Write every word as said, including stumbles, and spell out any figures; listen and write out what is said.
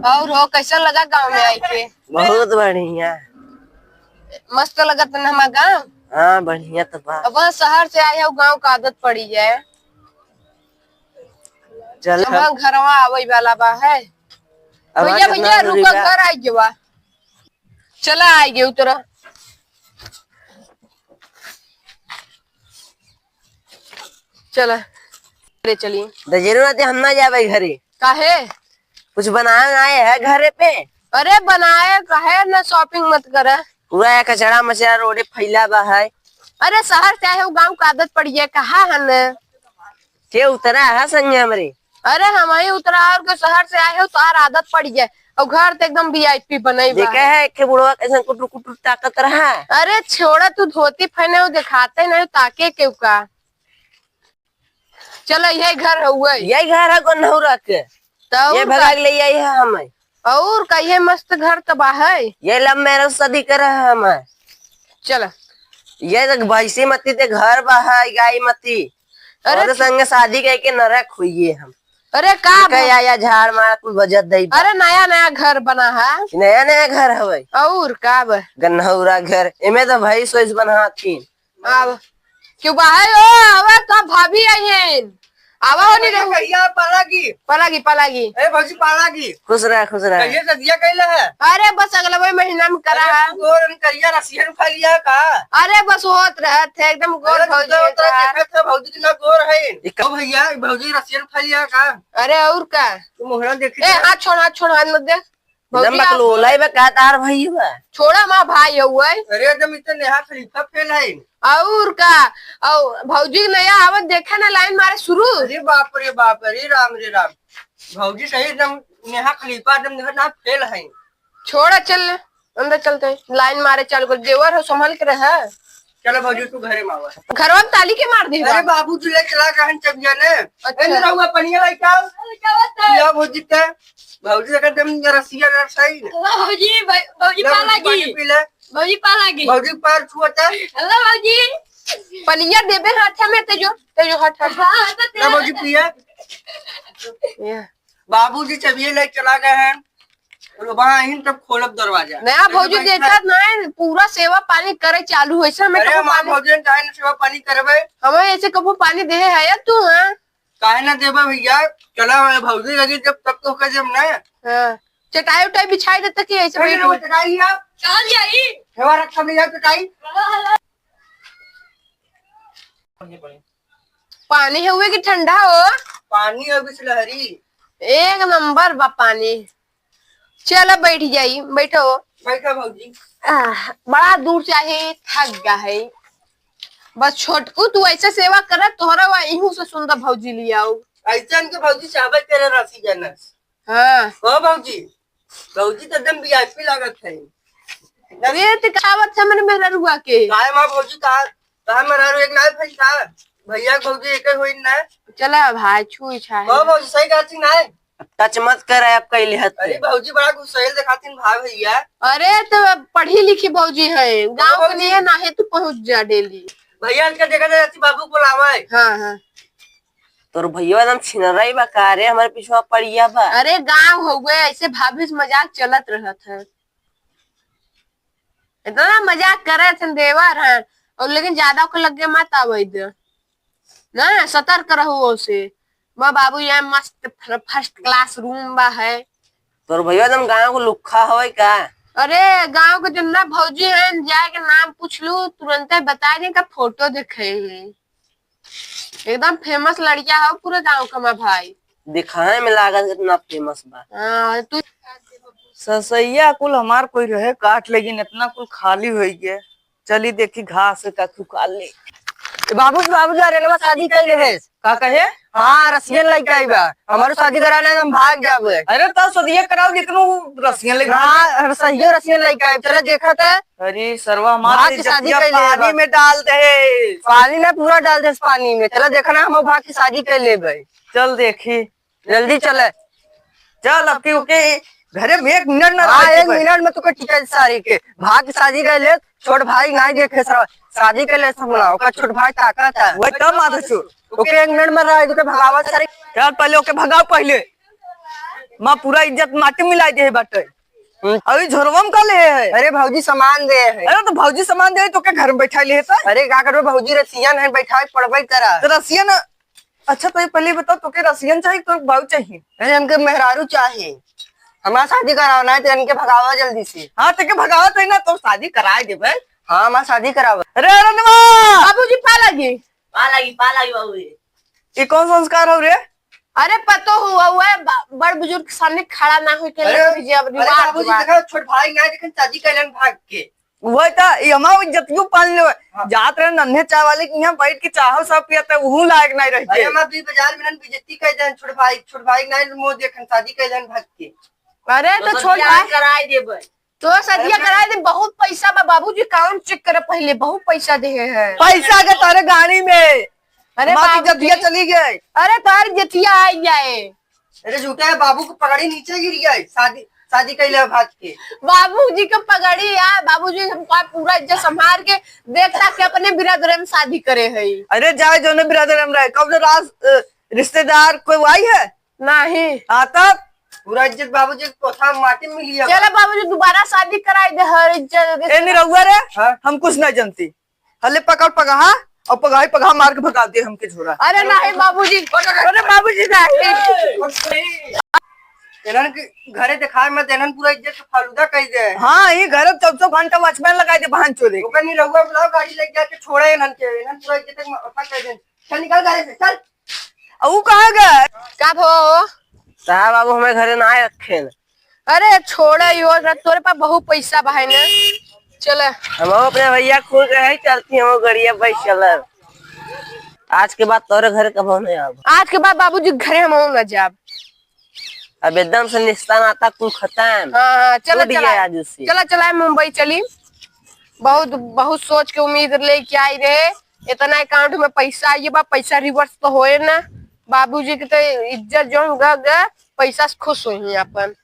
और हो, कैसा लगा गाँव में आइके? बहुत बढ़िया। मस्त लगत न हमार गाँव? हाँ, बढ़िया तो बा। अब शहर से आए हो, गाँव का आदत पड़ी है। चल। अब घरवा आवे वाला बा है। अब भैया, कितना भैया, दूरी रुको, बा? घर आ गया। चला, आ गए उतरा। चला, घरे चली। दजेरो राते हम ना जाबे घरे। काहे? कुछ बनाए आए है घरे पे? अरे बनाए काहे ना, shopping मत करे। पूरा ये कचरा मचरा रोडे फैला बा है। अरे शहर से आए हो, गाँव का आदत पड़ी है, कहा है न? के उतरा है संगे हमरे? अरे हम ही उतरा और के शहर से आए हो, तोहार आदत पड़ी है। और घर तो एकदम V I P बनई बा। देखा है कि बुढ़वा कैसे कुटुर कुटुर ताकत रहा। अरे छोड़ा तू, धोती पहने हो, दिखाते नहीं, ताके के का। चलो, यही घर हउए। यही घर है गन्नौरा के। तो ये और भगा का? के ले आई है हमें। और का, ये मस्त घर तो बा है। ये love marriage शादी करे है हमें। चलो। ये देख, भैंसी मती ते घर बा है, गाय मती। अरे और संगे शादी करके नरक हुई हम। अरे का कह बा? आया झाड़ मार कुल बजत दई बा। अरे नया नया घर बना है। नया नया घर हवे। और का बा? गन्नौरा घर। एमे तो भैंस वैस बना हथिन। आव। क्यों बाहर हो? आवा, तो भाभी आई हैं। आवा हो, नहीं रहू। भैया, पालागी। पालागी, पालागी। ए, भौजी, पालागी। खुश रह, खुश रह। कहिए से दिया कैला है? अरे, बस अगला वही महीना में करा अरे, है। तू गोर करिया रसियन खा लिया का? अरे, बस होत रहत है, एकदम गोर अरे, भौजी दूसरा होत उतरा रहा। देखत है, भौजी कितना गोर है। ई का भैया, ई भौजी रसियन खा लिया का? अरे, और का? तू मोहरा देखी ए, जा। हाथ छोड़, हाथ छोड़, हाथ मत दे। एकदम भौजी, आप बकलोल है बे, का तार भाई बा? छोड़ा, माँ भाई हउए। अरे, एकदम इतने नेहा खलीफा फेल है। और का? और भौजी के नया आवत देखे ना, line मारे शुरू। अरे बाप रे बाप, अरे राम रे राम। भौजी सही एकदम नेहा खलीफा एकदम देखा ना फेल है। छोड़ा, चल, अंदर चलते हैं। Line मारे चालू कर, देवर हो, संभल के रह। चलो भौजी, तू घरे में आवा। घरवा में ताली के मार दी अरे बा? बाबूजी ले चला गहन चबिया ने। अच्छा। ए, रहुआ पनिया लाई का? क्या बात है? या भौजी के, भौजी का दम रसिया रसाई ने। ला भौजी, भौ-, भौजी ला पा भौजी, लागी। पानी पी ले। भौजी पा लागी। भौजी पैर छुअता। ला भौजी। पनिया देबे हाथ में, तेजो, तेजो हट, हट। हाँ, हाँ, तो ला भौजी पिया। ये। बाबूजी चबिया ले चला गए हैं। वहाँ आइन तब खोलब दरवाजा। नया ऐसे भौजी बैठा देखत ना है, पूरा सेवा पानी करे चालू है, ऐसे हमें अरे कबो हमार पानी भौजी ने काहे न सेवा पानी करबे? हमें ऐसे कबो पानी देहे है या तू, हाँ? काहे ना देबा भैया? चला हमारे भौजी लगी जब तब तो कह देम ना। हाँ। चटाई उटाई बिछाई देता कि ऐसे अरे बैठी? वो चटाई लिया। कहाँ जाई? हेवा रखा भैया चटाई। पानी हउए कि ठंडा हो? पानी है बिसलहरी। एक नंबर बा पानी। चल, अब बैठ जाई, बैठो। बैठा भौजी। आह, बड़ा दूर से आए, थक गया है। बस छोटकू, तू ऐसे सेवा करत, तोहरा वा इहू से सुंदर भौजी लियाऊ। ऐसन के भौजी चाहबे करे राशि जनस। हाँ। हो भौजी, भौजी तो एकदम V I P लागत है। अरे, ते कहावत है मन में ररुआ के। काहे माँ भौजी का, काहे में ररुआ एक नाय भई का? भैया के भौजी एक होई ना। चला भाई, छुई छाई। हो भौजी, सही कहती ना। टच मत कर, आप कैले हत। अरे भौजी बड़ा गुस्सैल देखातिन भाई भैया। अरे तो पढ़ी लिखी भौजी है, गाँव के भौजी। लिए ना है, तू पहुँच जा daily। भैया इनका देखा जाए, बाबू बुलावा है। हाँ, हाँ। तोर भैया एकदम छिनराई बा का रे, हमारे पिछवा पड़िया बा। अरे गाँव हउए, ऐसे भाभी से मजाक चलत रहत है। इतना मजाक करे थे देवर हैं, और लेकिन ज्यादा ओकर लगे मत आवे दे। ना, सतर्क रहू ओसे। बा बाबू, यहाँ मस्त फर-, first class room बा है। तोर भैया एकदम गाँव के लुक्खा हवे का? अरे गाँव के जितना भौजी हैं, जाए के नाम पूछ लू, तुरंते बता दे का फोटो देखे हैं। एकदम famous लड़किया हो पूरे गाँव का, माँ भाई। दिखाए में लागत कितना famous बा। हाँ, तू ससैया कुल हमार कोई रहे काट, लेकिन इतना कुल खाली होई गए। चली देखी घास का सुखा ले। ए बाबूजी, बाबूजी, अरे नवा शादी कैले है। का कहे? हाँ, रसियन लइका आई बा। हमारो शादी कराना है, हम भाग जाबे। अरे तो शादिये कराओ, जितनो रसियन लइका। हाँ, सही रसियन लइका आई। चला देखा था। अरे सरवा, भाग हमारे के शादी इज्जतिया कैले पानी बा। में डाल दे। पानी ना पूरा डाल दे इस पानी में। चला देखा ना, हम भाग के शादी कैले भाई। चल देखी। जल्दी चले। चल, अब की ओके घरे में एक मिनट ना हाँ, रह एक पाए। मिनट में तुके टिकट सारी के। भाग के शादी कर ले, छोट भाई नहीं देखे सर, शादी कर ले सब ना, ओकर छोट भाई ताकत है। वही तब माधो चोर। ओके एक मिनट में रह, ओके भगावत सारे। चल, पहले ओके भगाओ पहले। माँ पूरा इज्जत माटी मिलाइ देहे बाटे। हम्म। अभी झोरवा में का लेहे है? अरे भौजी सामान देहे है। अरे तो भौजी सामान देहे तो के घर में बैठाइ लेहे तो? अरे का करबे भौजी, रसियन है, बैठाइ पड़बे करा। तो रसियन, अच्छा तो ये पहले बताओ, तो के रसियन चाहिए तो भाऊ चाहिए? अरे हमके मेहरारू चाहिए, हमार शादी करावा, नाहीं तो इनके भगावा जल्दी से। हाँ, तो के भगावा तो ही ना, तो शादी कराइ देबे। हाँ, हमार शादी करावा। अरे अरुणवा! बाबूजी, पा लगी। पा लगी, पा लगी बाबूजी। ये कौन संस्कार हो रे? अरे पतो हुआ, हुआ है, ब-, बड़ बुजुर्ग के सामने खड़ा ना होई के अरे, लेके जे अब अरे रिवाज बाबूजी, बा। देखो, छोट भाई ना, लेकिन शादी कैलन भाग के। वही तो, ये हमार इज्जतियो पाल ले। हाँ। जात रहे नन्हे चाय वाले के यहाँ बैठ के चाहो सब पिया, तो उहू लायक नहीं रहते। अरे, हमार भी बाजार में ना बेइज्जती कर देन, छोट भाई, छोट भाई नहीं, मुँह देखन, शादी कैलन भाग के। अरे, तो तो छोट बियाह भाई कराई देबे। तो सदिया अरे कराए दे, बहुत पैसा बा, बाबूजी account check करे पहिले, बहुत पैसा देहे है। पैसा के तारे गाड़ी में। अरे हमार बाबूजी। जतिया चली गई। अरे तार जतिया आई जाए। अरे झूठा है, बाबू के पगड़ी नीचे गिर गई, शादी, शादी कैले भाग के। बाबूजी के पगड़ी यार, बाबूजी हमका पूरा इज्जत संभाल के देखता कि अपने बिरादरे में शादी करे है। अरे जाए जोने बिरादरे में रहे, कब राज, अ, रिश्तेदार कोई आई है? नहीं। हाँ, तब? पूरा इज्जत बाबूजी के कोठा में माटी में मिली है। चलो बाबूजी, दोबारा शादी कराई दे, हर इज्जत। ए निरहुआ रे, हाँ? हम कुछ नहीं जानती। हले पकड़ पगहा और पगहा ही पगहा मार के भगा दे हमके झोरा। अरे नहीं बाबूजी, अरे बाबूजी नहीं। इन्हन के घरे दिखाए मत, इन्हन पूरा इज्जत के फालूदा कर दे। हाँ, ये घर चौबीसों घंटा watchman लगाई दे बहन चोदे। ओकर निरहुआ बुलाओ, गाड़ी लेके जाके छोड़े इन्हन के, इन्हन पूरा इज्जत के माथा कर दे। चल निकल घरे से, चल। आ, ऊ कहाँ गए? का भो? साहब, बाबू हमें घरे ना आए रखे न। अरे छोड़ा यो, तोरे पास बहुत पैसा बा है ना। चल। हम अपने भैया खुल के है, चलती हम गड़िया बैठ चल। आज के बाद तोरे घरे कबो नहीं आब। आज के बाद बाबूजी के घरे हम ना जाब। अब एकदम से निस्ता नाता कुल खत्म। हाँ, हाँ, चला, टूट गया चला। आज उससे। चला, चला, मुंबई चली। बहुत, बहुत सोच के उम्मीद लेके आई रहे। इतना account में पैसा आइए बा, पैसा reverse तो होए ना। बाबूजी के तो इज्जत जौन ग, ग, पैसा से खुश होई अपन।